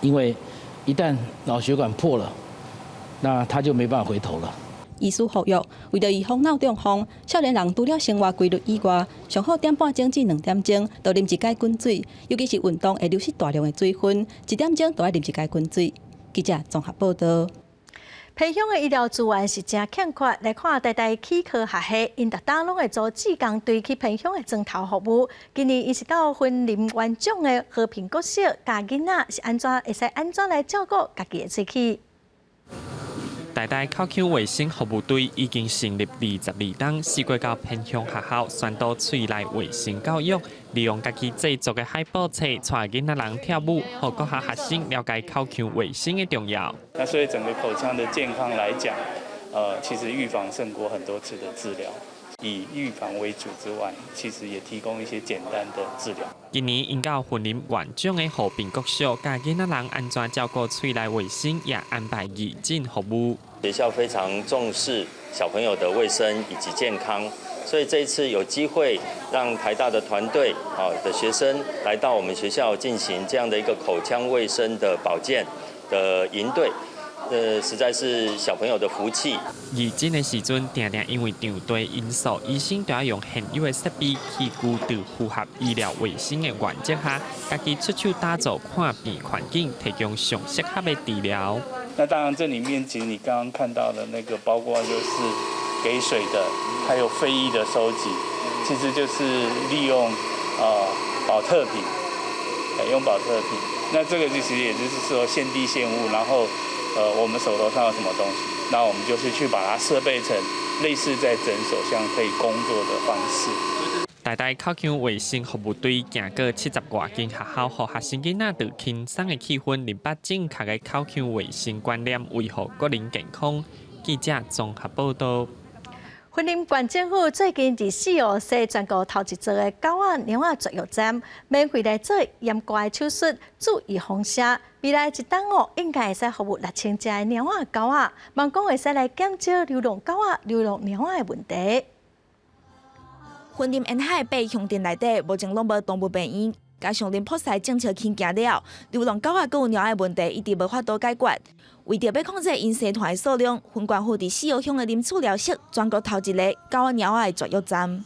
因為一旦腦血管破了，那他就沒辦法回頭了。醫師呼籲，為著預防腦中風，少年人除了生活規律以外，上好點半鐘至2點鐘就啉一擺滾水，尤其是運動會流失大量的水分，1點鐘就愛啉一擺滾水。記者綜合報道。偏鄉的醫療資源是誠欠缺，來看台大齒科學系，𪜶逐冬攏會組志工隊去偏鄉的莊頭服務。今年𪜶是到雲林員長的和平國小教囡仔是按怎會使按怎來照顧家己的喙齒。台大口腔衛生服務隊已經成立22冬，四過到偏鄉學校宣導喙內衛生教育，利用家己製作的海報冊，帶囡仔人跳舞，予國校學生了解口腔衛生的重要。那所以整個口腔的健康來講，其實預防勝過很多次的治療。以預防為主之外，其實也提供一些簡單的治療。今年𪜶佮雲林縣長的和平國小，佮囡仔人按怎照顧喙內衛生，也安排義診服務。學校非常重視小朋友的衛生以及健康，所以這一次有機會讓台大的團隊啊的學生來到我們學校進行這樣的一個口腔衛生的保健的營隊，實在是小朋友的福氣。義診的時陣，定定因為場地因素，醫生都要用現有的設備器具，佇符合醫療衛生的原則下，家己出手打造看病環境，提供上適合的治療。那當然，這裡面其實你剛剛看到的那個，包括就是給水的，還有廢液的收集，其實就是利用寶特瓶，用寶特瓶。那這個其實也就是說現地現物，然後我們手頭上有什麼東西，那我們就是去把它設備成類似在診所像可以工作的方式。台大口腔衛生服務隊行過70外間學校，予學生囡仔佇輕鬆的氣氛，明白正確的口腔衛生觀念，維護個人健康。記者綜合報道。雲林縣政府最近佇四湖設全國頭一座的狗仔貓仔絕育站，免費來做閹割手術，注預防射。未來一冬哦，應該會使服務6000隻的貓仔狗仔，望講會使來減少流浪狗仔、流浪貓仔的問題。雲林沿海八鄉鎮內底，目前攏無動物病院，加上林朴西政策興行了，流浪狗仔閣有貓仔問題，一直無法度解決。為著欲控制𪜶生團的數量，雲縣府佇四湖鄉的林厝寮設全國頭一个狗仔貓仔的絕育站。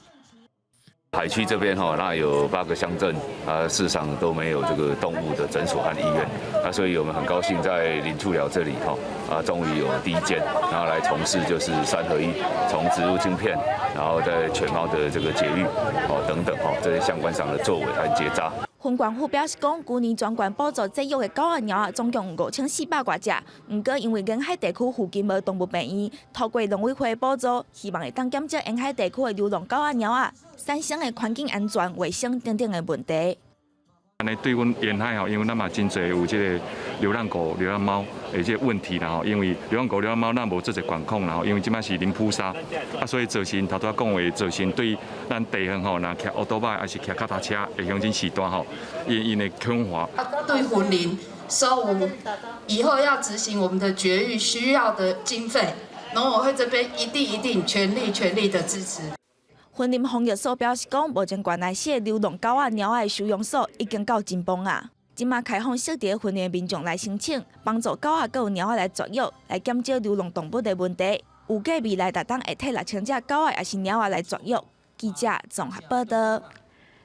海區這邊哈，那有八個鄉鎮啊，事實上都沒有這個動物的診所和醫院，那所以我們很高興在林厝寮這裡哈，啊，終於有第一間，然後來從事就是三合一，從植入晶片，然後在犬貓的這個節育，哦等等哈，這些相關上的作為和結紮。雲縣府表示講，舊年全縣補助節育的狗仔貓仔總共5400外隻，毋過因為沿海地區附近無動物病院，透過農委會補助，希望會當減少沿海地區的流浪狗仔貓仔產生的環境安全、衛生等等的問題。按呢對阮沿海吼，因為咱嘛真濟有這個流浪狗、流浪貓的這個問題啦吼，因為流浪狗、流浪貓咱無做一管控啦吼，因為這擺是零撲殺，啊，所以造成頭拄仔講的，造成對咱地方吼，若騎歐多擺，抑是騎腳踏車的鄉親時代吼，𪜶會恐慌。對雲林所有以後要執行我們的絕育需要的經費，農委會這邊一定一定全力全力的支持。雲林防疫所表示講，目前縣內四个流浪狗仔、貓仔的收容所已經夠緊繃啊。這馬開放適佇雲林的民眾來申請，幫助狗仔閣有貓仔來絕育，來減少流浪動物的問題。預計未來逐冬會替6000隻狗仔抑是貓仔來絕育。記者綜合報道。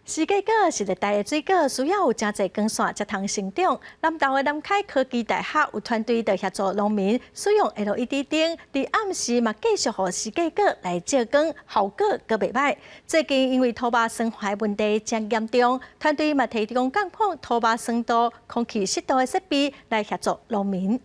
釋迦果是熱帶的水果，需要有誠濟光線才通成長。南投的南開科技大學有團隊佇協助農民使用 LED 燈，佇暗時嘛繼續予釋迦果來照光，效果閣袂䆀。最近因為土壤酸化問題誠嚴重，團隊嘛提供監控土壤酸度、空氣濕度的設備來協助農民。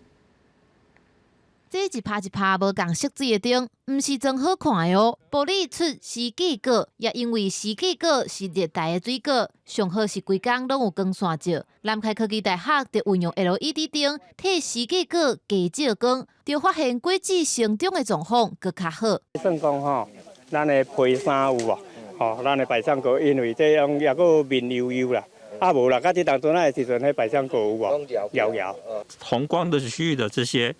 這一拍一拍無仝色水的燈，毋是裝好看的哦。玻璃出釋迦果，也因為釋迦果是熱帶的水果，上好是規工攏有光線照。南開科技大學就運用 LED 燈替釋迦果加照光，就發現果子成長的狀況閣較好。算講吼，咱的皮衫有無？吼，咱的百香果因為這樣抑閣面悠悠啦，啊無啦，佮這當陣仔的時陣，彼百香果有無？搖搖。紅光的區域的這些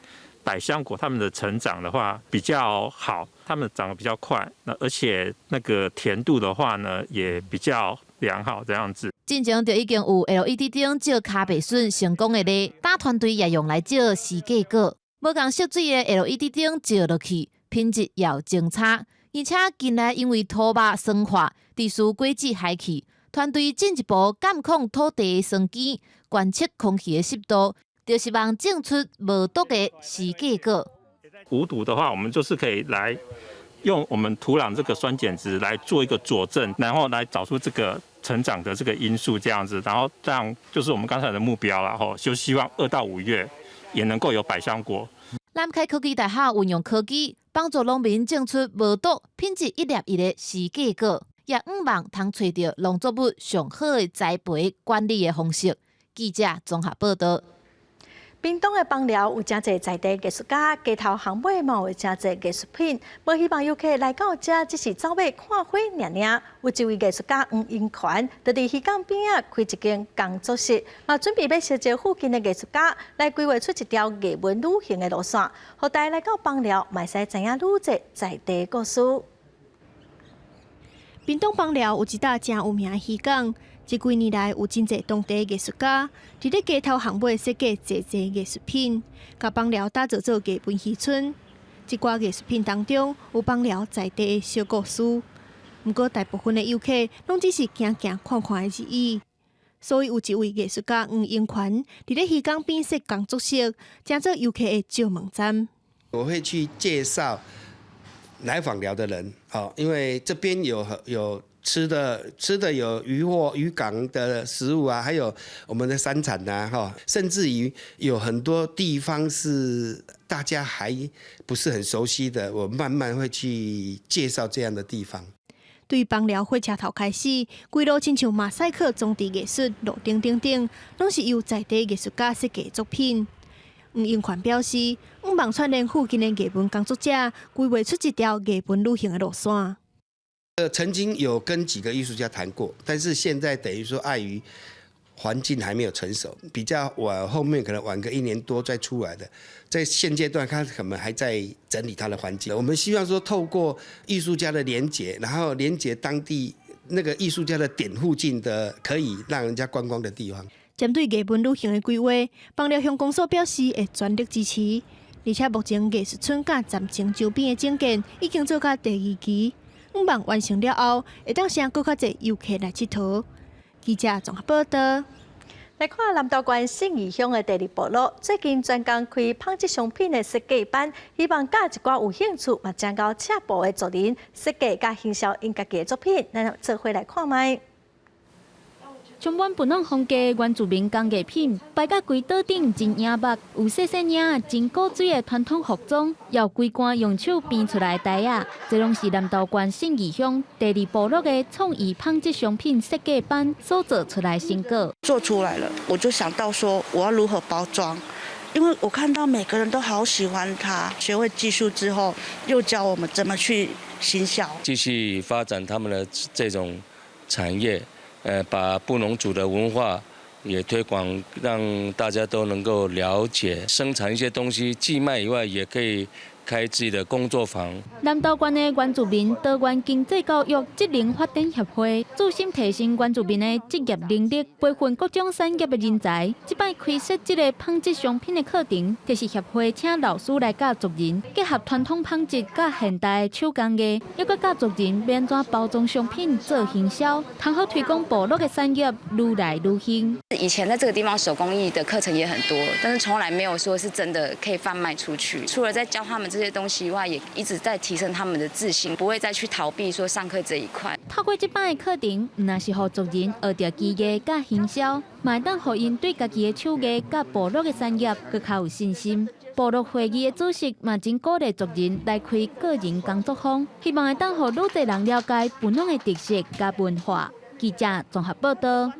百香果，它們的成長的話比較好，它們長得比較快，那而且那個甜度的話呢，也比較良好，這樣子。進前就已經有 LED 燈照跤白筍成功的例，大團隊也用來照釋迦果，無仝色水的 LED 燈照落去，品質也有真差，而且近來因為土壤酸化，致使果子害去，團隊進一步監控土地的酸鹼，觀測空氣的濕度。就是望種出無毒的釋迦果。無毒的話，我們就是可以來用我們土壤這個酸鹼值來做一個佐證，然後來找出這個成長的這個因素，這樣子，然後讓就是我們剛才的目標啦，吼，就希望2到5月也能夠有百香果。南開科技大學運用科技幫助農民種出無毒、品質一粒一的釋迦果，也向望通揣著農作物上好的栽培管理的方式。記者綜合報道。屏東的枋寮有誠濟在地藝術家，街頭巷尾嘛有誠濟藝術品。無希望遊客來到遮，只是走馬看花爾爾。有一位藝術家黃英權，就佇漁港邊仔開一間工作室，嘛準備欲相招附近的藝術家來規劃出一條藝文旅行的路線，予大家來到枋寮，嘛會使知影愈濟在地故事。屏東枋寮有一搭誠有名的漁港。這幾年來，有真濟當地藝術家佇咧街頭巷尾設計濟濟藝術品，共枋寮打造做藝文漁村。這寡藝術品當中，有枋寮在地的小故事。毋過，大部分的遊客攏只是行行看看而已。所以，有一位藝術家黃英權佇咧漁港邊設工作室，成做遊客的招問站。我會去介紹來枋寮的人，因為這邊有吃的有漁獲漁港的食物啊，還有我們的山產啊，哈，甚至於有很多地方是大家還不是很熟悉的，我慢慢會去介紹這樣的地方。對枋寮火車頭開始，規路親像馬賽克裝置藝術路燈等等，攏是由在地藝術家設計作品。黃英權表示，向望串聯附近的藝文工作者，規劃出一條藝文旅行的路線。曾經有跟幾個藝術家談過，但是現在等於說礙於環境還沒有成熟，比較晚後面可能晚個一年多再出來的，在現階段他可能還在整理他的環境。我們希望說透過藝術家的連結，然後連結當地那個藝術家的點附近的可以讓人家觀光的地方。針對藝文旅行的規劃，枋寮鄉公所表示會全力支持，而且目前藝術村佮站前周邊的整建已經做到第二期。向望完成了後，會當吸引閣較濟遊客來𨑨迌。記者綜合報道。來看南投縣信義鄉的第二部落，最近專工開紡織商品的設計班，希望教一寡有興趣嘛誠𠢕刺布的族人設計佮行銷𪜶家己的作品。咱做伙來看覓。充滿布農風格原住民工藝品，擺甲規桌頂真穎目，有細細領真古錐的傳統服裝，也有規罐用手編出來的袋仔，這攏是南投縣信義鄉第二部落的創意紡織商品設計班所做出來成果。做出來了，我就想到說我要如何包裝，因為我看到每個人都好喜歡它。學會技術之後，又教我們怎麼去行銷，繼續發展他們的這種產業。把布農族的文化也推廣，讓大家都能夠了解，生產一些東西，既賣以外，也可以開自己的工作坊。南投縣的原住民多元經濟教育職能發展協會，注心提升原住民的職業能力，培訓各種產業的人才。這擺開設這个紡織商品的課程，就是協會請老師來教族人，結合傳統紡織佮現代手工藝，猶閣教族人欲按怎包裝商品做行銷，通好推廣部落的產業愈來愈興。以前在這個地方手工藝的課程也很多，但是從來沒有說是真的可以販賣出去。除了在教他們這些東西以外，也一直在提升他們的自信，不會再去逃避說上課這一塊。透過這擺的課程，毋但是予族人學著技藝佮行銷，嘛會當予𪜶對家己的手藝佮部落的產業閣較有信心。部落會議的主席嘛真鼓勵族人來開個人工作坊，希望會當予愈濟人了解布農的特色佮文化。記者綜合報道。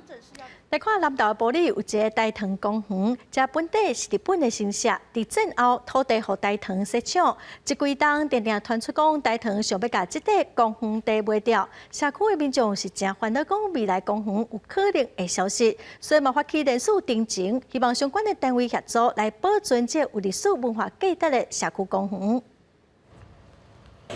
來看南投埔里有一个大塘公園，這本底是日本的神社，佇戰後土地予大唐踅搶，這幾冬定定傳出講大唐想欲共這塊公園地賣掉，社區的民眾是誠煩惱，講未來公園有可能會消失，所以嘛發起連署陳情，希望相關的單位協助來保存這有歷史文化價值的社區公園。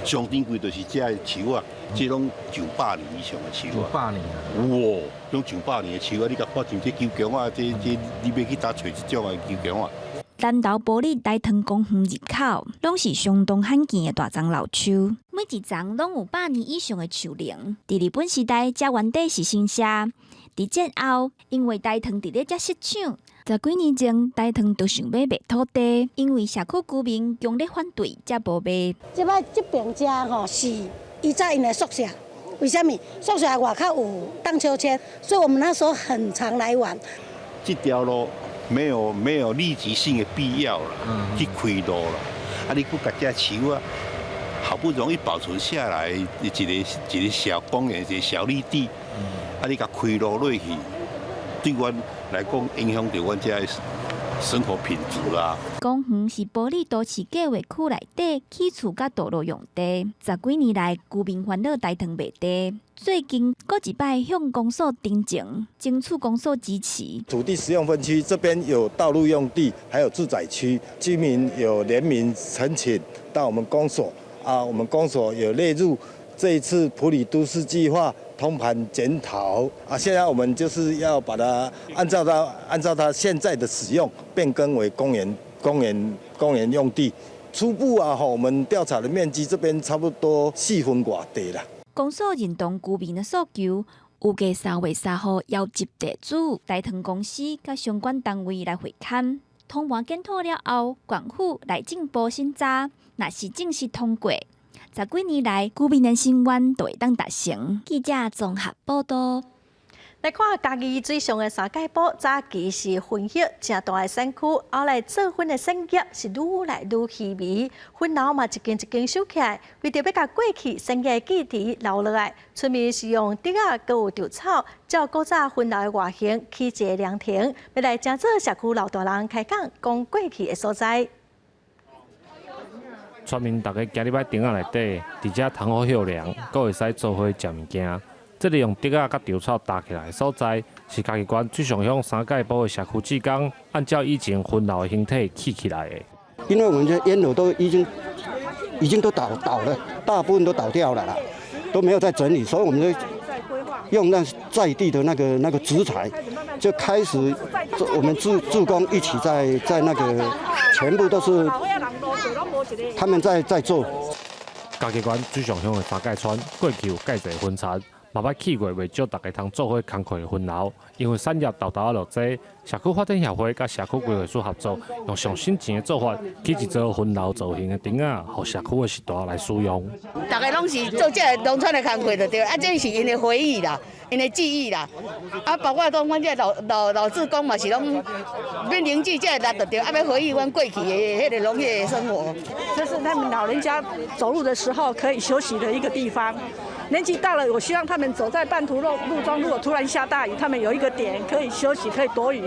上珍貴就是這个樹仔，這攏上百年以上的樹仔。百年啊！哇，攏上百年的樹仔，你共看像這球強仔，這你欲去佗揣這種的球強仔？南投埔里大塘公園入口，攏是相當罕見的大欉老樹，每一叢攏有百年以上的樹齡。佇日本時代，這原底是神社。佇戰後，因為大唐佇咧遮設廠，十幾年前大唐就想欲賣土地，因為社區居民強烈反對，才無賣。這擺這爿遮吼是以前𪜶的宿舍，為啥物？宿舍外口有盪秋千，所以我們那時候很常來玩。這條路沒有立即性的必要啦，去開路啦。啊，你閣共這樹仔，好不容易保存下來一個小公園，一個小綠地，啊，你共開路落去，對阮來講影響著阮遮生活品質啊。公園是埔里都市計劃區內底起厝佮道路用地，十幾年來居民煩惱大塘賣地，最近閣一擺向公所陳情，爭取公所支持。土地使用分區這邊有道路用地，還有住宅區，居民有聯名陳情到我們公所，啊，我們公所有列入這一次埔里都市計劃通盤檢討，啊，現在我們就是要把它按照它現在的使用變更為公園、公園、公園用地。初步啊，吼，我們調查的面積這邊差不多四分外地啦。公所認同居民的訴求，預計3月3號邀集地主、大唐公司佮相關單位來會勘，通盤檢討了後，縣府內政部審查，若是正式通過，十幾年來居民的心願就會當達成。記者綜合報道。來看嘉義水上的三界埔，早期是雲葉誠大的產區，後來做粉的產業是愈來愈稀微，粉樓嘛一間一間收起來。為著欲共過去產業的記憶留落來，村民是用竹仔閣有稻草，照古早粉樓的外形起一个涼亭，欲來成做社區老大人開講講過去的所在。村民逐家行入來亭仔內底，佇遮通好歇涼，閣會使做伙食物件。這个用竹仔佮稻草搭起來的所在，是嘉義縣水上鄉三界埔的社區志工按照以前粉樓的形體起起來的。因為我們這煙樓都已經都倒了，大部分都倒掉了啦，都沒有在整理，所以我們就用那在地的那個植材，就開始我們志工一起在那個全部都是他們在做。嘉義縣水上鄉的三界村過去有蓋濟粉田，嘛捌起過袂少逐家通做伙工課的粉樓，因為產業沓沓仔落濟，社區發展協會佮社區規劃署合作，用上新錢的做法，起一座粉樓造型的亭仔，予社區的序大來使用。逐家攏是做這个農村的工課就對，啊，這是𪜶的回憶啦，𪜶的記憶啦，啊，包括講阮這老老老志工嘛是攏免年紀這個力就對，啊，欲回憶阮過去的彼个農業的生活。這是他們老人家走路的時候可以休息的一個地方。年紀大了，我希望他們走在半途路中，如果突然下大雨，他們有一個點可以休息，可以躲雨，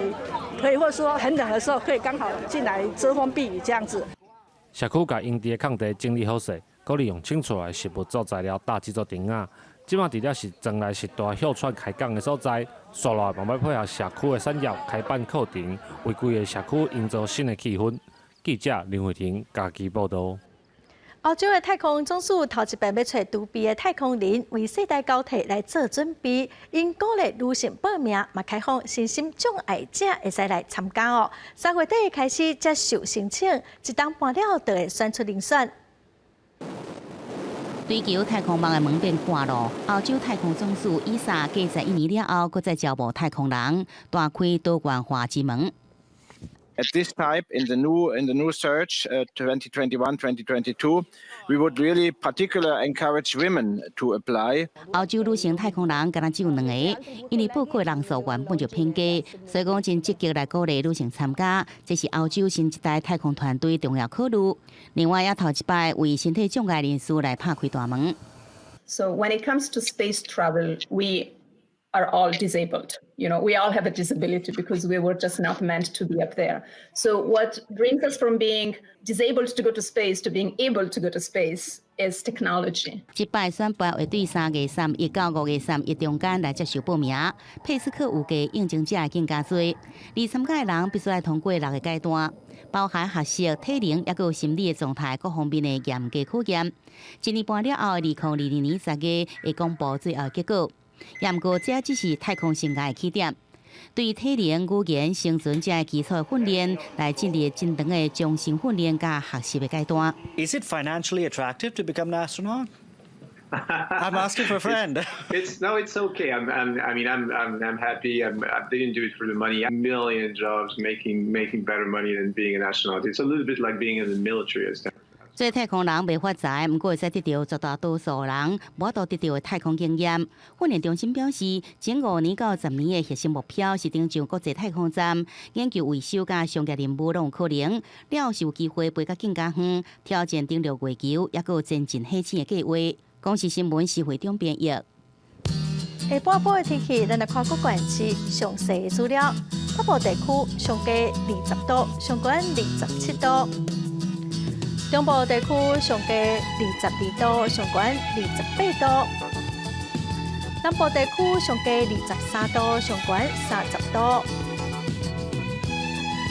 可以或者說很冷的時候，可以剛好進來遮風避雨這樣子。社區共閒置的空地整理好勢，閣利用清出來的植物做材料搭這座亭仔。這馬除了是莊內序大歇喘開講的所在，紲落來嘛欲配合社區的產業開辦課程，為規个社區營造新的氣氛。記者林慧婷嘉義報導。歐洲的太空總署頭一擺欲揣獨臂的太空人為世代交替來做準備，𪜶鼓勵女性報名，嘛開放身心障礙者會使來參加哦。3月底開始接受申請，一冬半了就會選出人選。追求太空夢的門變寬咯，歐洲太空總署 ESA 過11年了後，閣再招募太空人，大開多元化之門。 At this type, in the new search, 2021, 2022, we would really particularly encourage women to apply. 歐洲女性太空人敢若只有兩個，因為報考人數原本就偏低，所以講真積極來鼓勵女性參加。這是歐洲新一代太空團隊重要考慮。另外，也頭一擺為身體障礙人士來拍開大門。 So when it comes to space travel, we are all disabled. We all have a disability because we were just not meant to be up there. So what brings us from being disabled to go to space to being able to go to space is technology. 這擺選拔會對3月31到5月31中間來接受報名。佩斯克預計應徵者會更加濟，而參加的人必須愛通過六个階段，包含學識、體能，抑閣有心理的狀態各方面的嚴格考驗。一年半了後，2022年10月會公布最後結果。也毋過，這只是太空生涯的起點。對體能、語言、生存這基礎的訓練，來進入真長的終身訓練佮學習的階段。 Is it financially attractive to become an astronaut? I'm asking for a friend. It's no, it's okay. I mean, I'm happy. I didn't do it for the money. A million jobs making better money than being an astronaut. It's a little bit like being in the military. 做太空人袂發財，毋過會使得著絕大多數人無法度得著的太空經驗。訓練中心表示，前5年到10年的核心目標是登上國際太空站，研究維修佮商業任務攏有可能。了後是有機會飛甲更加遠，挑戰登陸月球，抑閣有前進火星的計劃。公視新聞施惠中編譯。下晡晡的天氣，咱來看各縣市詳細的資料。北部地區上低20度，上懸27度；中部地區上低22度，上懸28度；南部地區上低23度，上懸30度；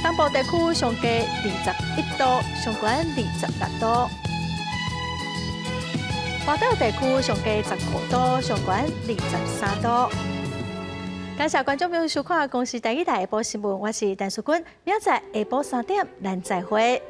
東部地區上低21度，上懸26度；外島地區上低15度，上懸23度。感謝觀眾朋友收看《公視台語台下晡新聞》，我是陳淑君，明仔載下晡3點，咱再會。